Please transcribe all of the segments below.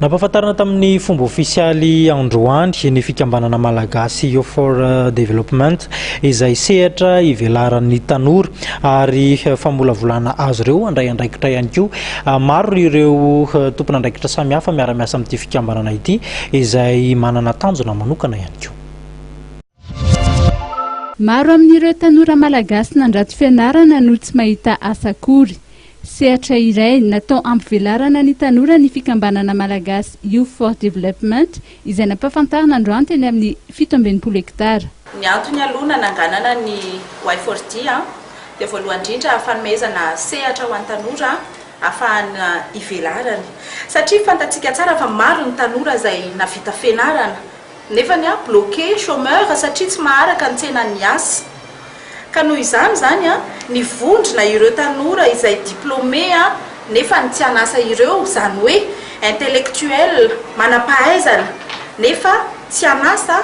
Nampahafantarina tamin'ny fomba ofisialy androany ny fikambanana malagasy Youth for Development izay sehatra ivelaran'ny tanora ary famolavolana azy ireo handray andraikitra ihany koa. Maro ireo tompon'andraikitra samihafa miara-miasa amin'ity fikambanana ity izay manana tanjona manokana ihany koa. Maro amin'ireo tanora malagasy nandrato fianarana no tsy mahita asa akory. Sehatra iray natao hampivelarana ny tanora ny fikambanana malagasy Youth for Development izay nampahafantarina androany teny amin'ny 67 hektara. Ny antony aloha nananganana ny Y4D dia voalohany indrindra fanomezana sehatra ho an'ny tanora ahafahana ivelarany satria fantatsika tsara fa maro ny tanora izay navita fianarana nefany bloqué chômeur satria tsy maharaka ny tsenan'ny asa. Ka noho izany izany ny vondrona ireo tanora izay diplômé nefa ny tsy an'asa ireo, izany hoe intellectuel, manam-pahaizana nefa tsy an'asa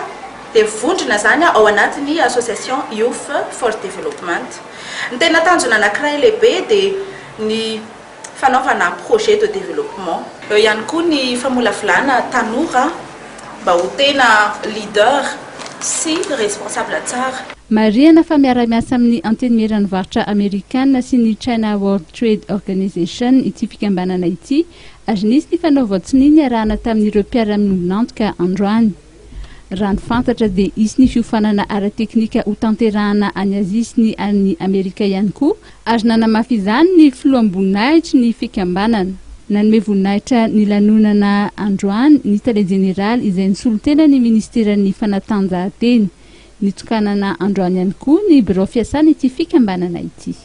dia vondrona izany ao anatin'ny association Youth for Development. Ny tena tanjona anankiray lehibe dia ny fanaovana projet de développement. Eo ihany koa ny famolavolana tanora mba ho tena leader sy responsable tsara. Marihana fa miara-miasa amin'ny Antenimieran'ny varotra amerikana sy ny China World Trade Organization ity fikambanana ity ary nisy ny fanaovan-tsonia niarahana tamin'ireo mpiara-miombon'antoka androany. Raha ny fantatra dia hisy ny fiofanana ara-teknika hotanterahana any Azia sy ny any Amerika ihany koa ary nanamafy izany ny filoham-boninahitry ny fikambanana. Nanome voninahitra ny lanonana androany ny tale jeneraly izay nisolo tena ny ministeran'ny fanatanjahantena. Nitokanana androany ihany koa ny birao fiasan'ity fikambanana ity.